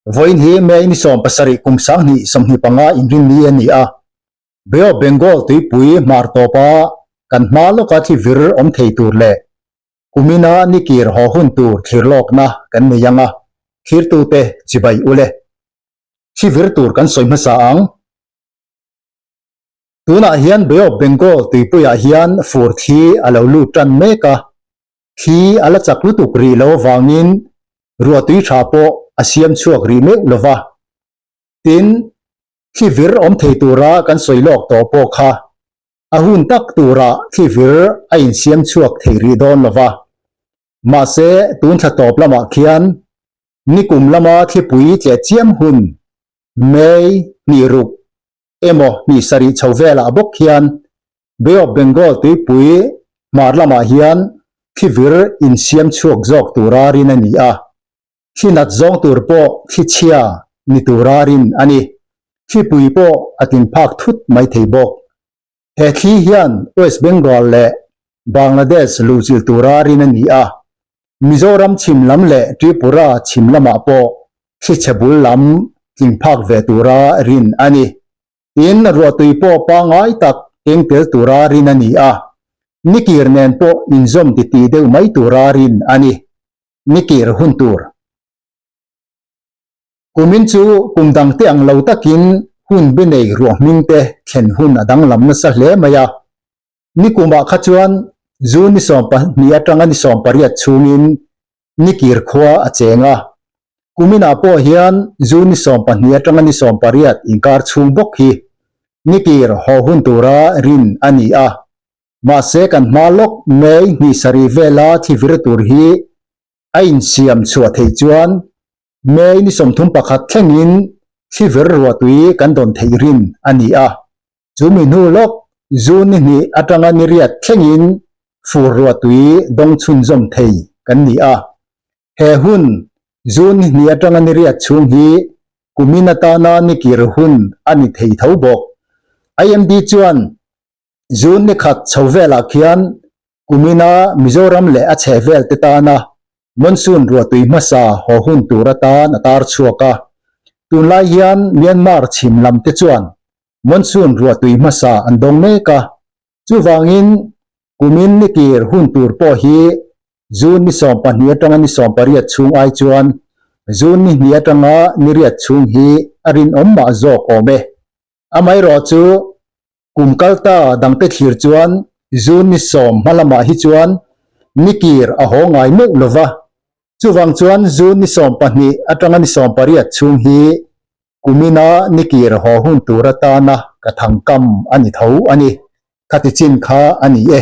Vawiin hi May ni 17 kum 2025 inrinni a ni a. Bay of Bengal tuipui hmar tawpa kan hma lawka thli vir awm thei tur leh kumina ni kir haw hun tur thlir lawkna kan nei ang a, thlirtute chibai ule. Thli vir tur kan sawi hmasa ang. Tunah hian Bay of Bengal tuipuiah hian fur thli a lo lut tan mek a. Thli a la chak lutuk rih lo avangin ruahtui tha pawh a siam chhuak rih meuh lo va. Tin, thli vir awm thei tura kan sawi lawk tawh pawh kha a hun tak turah thli vir a insiam chhuak thei rih dawn lo va. Mahse, tun thla tawp lamah khian nikum lama thlipui tleh chiam hun May hnih ruk emaw hnih sarih chho velah bawk hian Bay of Bengal tuipui hmar lamah hian thli vir insiam chhuak zawk tura rin a ni a, thli nat zawng tur pawh thli chhia ni tura rin a ni. Thlipui pawh a tlin phak thut mai thei bawk. He thli hian West Bengal leh Bangladesh luhchilh tura rin a ni a, Mizoram chhim lam leh Tripura chhim lamah pawh thli chhe bul lam tling phak ve tura rin a ni. Tin, ruahtui pawh pangngai tak keng tel tura rin a ni a, nikir nen pawh inzawm titih deuh mai tura rin a ni. Nikir hun tur. Kumin chu kum dangte ang lo takin hun bi nei ruah hmingte thlen hun a danglam nasa hle mai a. Nikumah kha chuan June ni 12 atanga ni 18 chhungin nikir khua a cheng a. Kuminah pawh hian June ni 12 atanga ni 18 inkar chhung bawk hi nikir haw hun tura rin a ni a. Mahse kan hma lawk May hnih sarih vela thi vir tur hi a insiam chhuah theih chuan May ni 31 thlengin thli vir ruahtui kan dawn theih rin a ni a. Chumi hnu lawk June ni hnih atanga ni riat thlengin fur ruahtui dawng chhunzawm thei kan ni a. He hun June ni hnih atanga ni riat chhung hi kumin atana ni kir hun a ni thei tho bawk. IMD chuan June ni khat chho velah khian kumina Mizoram leh a chhehvel te tana monsoon ruahtui hmasa haw hun tur atan a tar chhuak a. Tunlai hian Myanmar chhim lam te chuan monsoon ruahtui hmasa an dawng mek a, chuvangin kumin ni kir hun tur pawh hi June ni 12 atanga ni 18 chhung ai chuan June ni hnih atanga ni riat chhung hi a rinawm mah zawk awm e. Amaherawh chu kum kalta dangte thlir chuan June ni 10 hma lamah hi chuan ni kir a haw ngai meuh lova, chuvang chuan June ni 12 atanga ni 18 chhung hi Kumina ni kir haw hun tur atana ka thangkam a ni tho a ni. Khati chin kha a ni e.